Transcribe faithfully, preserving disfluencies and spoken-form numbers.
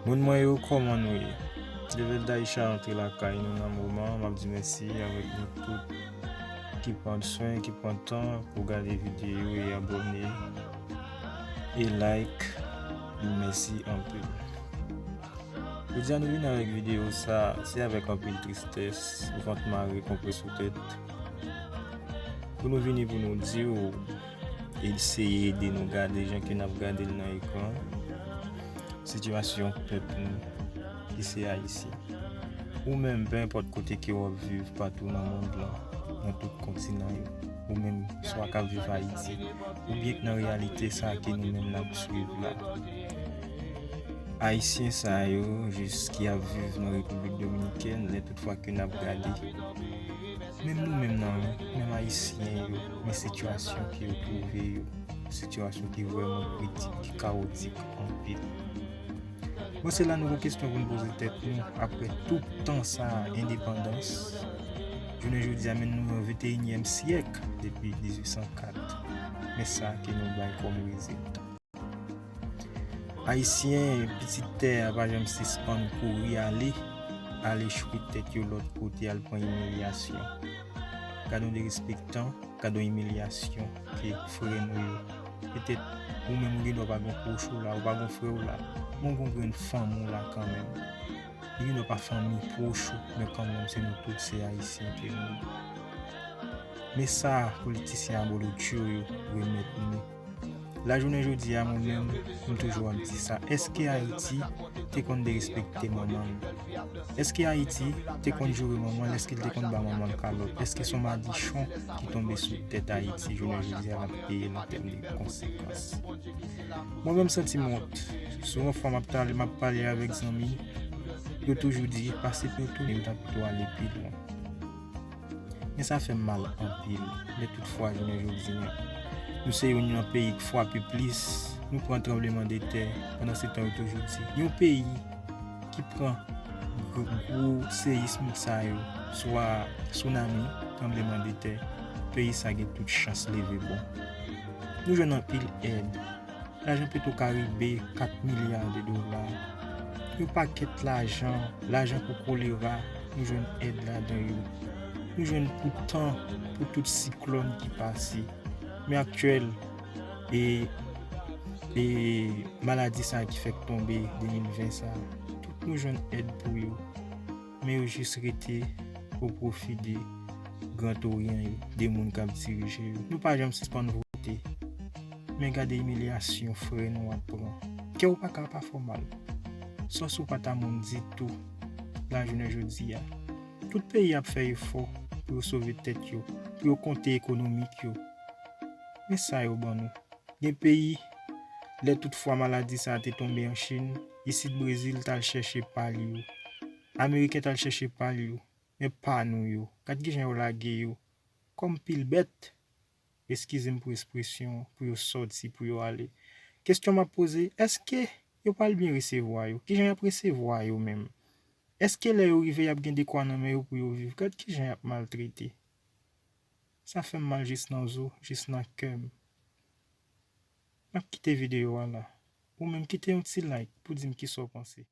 Moun mwen yo, kòman nou ye? Level Daisha antre lakay nou nan moman. M ap di mèsi avèk nou tout ki pran swen, ki pran tan pou gade videyo e abòne e like. Nou mèsi anpil. Jodi a nou vin avèk videyo sa, se avèk anpil tristès, vant mare, konpre sou tèt, pou nou vini pou nou di w, eseye ede nou gade jan ke n ap gade l nan ekran, sitiyasyon pèp nou ki se Ayisyen. Ou menm, pe enpòt kote ke w ap viv patou nan mond lan, nan tout kontinan yo, ou menm, swa k ap viv Ayiti, oubyen k nan reyalite sa ke nou menm n ap swiv la. Ayisyen sa yo, jis ki ap viv nan Repiblik Dominikèn, lè tout fwa ke n ap gade, menm nou menm nan, menm Ayisyen yo, men sitiyasyon ke yo twouve yo, sitiyasyon ki vrèman kritik, ki kawotik anpil. Bon, se la nou gen kesyon pou n poze tèt nou, apre tout tan sa endepandans, jounen jodi a, men nou nan venteyinyèm syèk depi dizuit san kat. Men sa ke nou bay kòm rezilta. Ayisyen, pitit tè a pa janm sispann kouri ale, al echwe tèt yo lòt kote, al pran imilyasyon. Gad yon derespektan, gad yon imilyasyon ke frè nou yo. Petèt ou menm ou gen dwa pa gen pwòch ou la, ou pa gen frè ou la, men ou gen grenn fanmi w la kanmenm. Li gen dwa pa fanmi pwòch ou, men kanmenm se nou tout se Ayisyen ke nou ye. Men sa politisyen abolotcho yo remèt nou. La jounen jodi a, mwen menm, m toujou ap di sa. Èske Ayiti te konn derespekte manman l? Èske Ayiti te konn joure manman l? Èske l te konn ba manman l kalòt? Èske se yon madichon ki tonbe sou tèt Ayiti jounen jodi a, l ap peye l an tèm de konsekans? Mwen menm, santi m wont. Souvan fwa m ap pale, m ap pale avèk zanmi, yo toujou di, pase pou yo tounen, yo ta pito ale pi lwen. Men sa fè m mal anpil, lè tout fwa jounen jodi a, nou se youn nan peyi k frape plis, nou pran tranblemanntè, pandan se tan yo toujou di, yon peyi ki pran gwo, gwo seyism sa yo, swa tsunami, tranblemanntè, peyi sa gen tout chans leve bon. Nou jwenn anpil èd. Lajan Petro Caribe, kat milya de dola. Yon pakèt lajan, lajan pou kolera, nou jwenn èd ladan yo. Nou jwenn pou tan, pou tout siklòn ki pase. Men aktyèl, e, e maladi sa ki fèk tonbe de mil ven sa, tout nou jwenn èd pou yo. Men yo jis rete o pwofi de Gran Oryan yo, de moun k ap dirije yo. Nou pa janm sispann vote. Men gade imilyasyon frè nou ap pran. Kè w pa ka pa fè w mal. Sòs ou pa ta moun ditou. La jounen jodi a, tout peyi ap fè efò pou yo sove tèt yo, pou yo konte ekonomik yo. Men sa yo ban nou. Gen peyi, lè tout fwa maladi sa a te tonbe an Chin, isit Brezil t al chèche pa l yo. Ameriken t al chèche pa l yo. Men pa nou yo. Gad kijan yo lage yo. Kòm pil bèt. Eskize m pou ekspresyon, pou yo sòti, pou yo ale. Kesyon m ap poze, èske yo pral byen resevwa yo? Kijan y ap resevwa yo menm? Èske lè yo rive, y ap gen dekwa nan men yo pou yo viv? Gad kijan y ap maltrete. Sa fè m mal jis nan zo, jis nan kè m. M ap kite videyo a la. Ou menm kite yon ti like pou di m kisa w panse.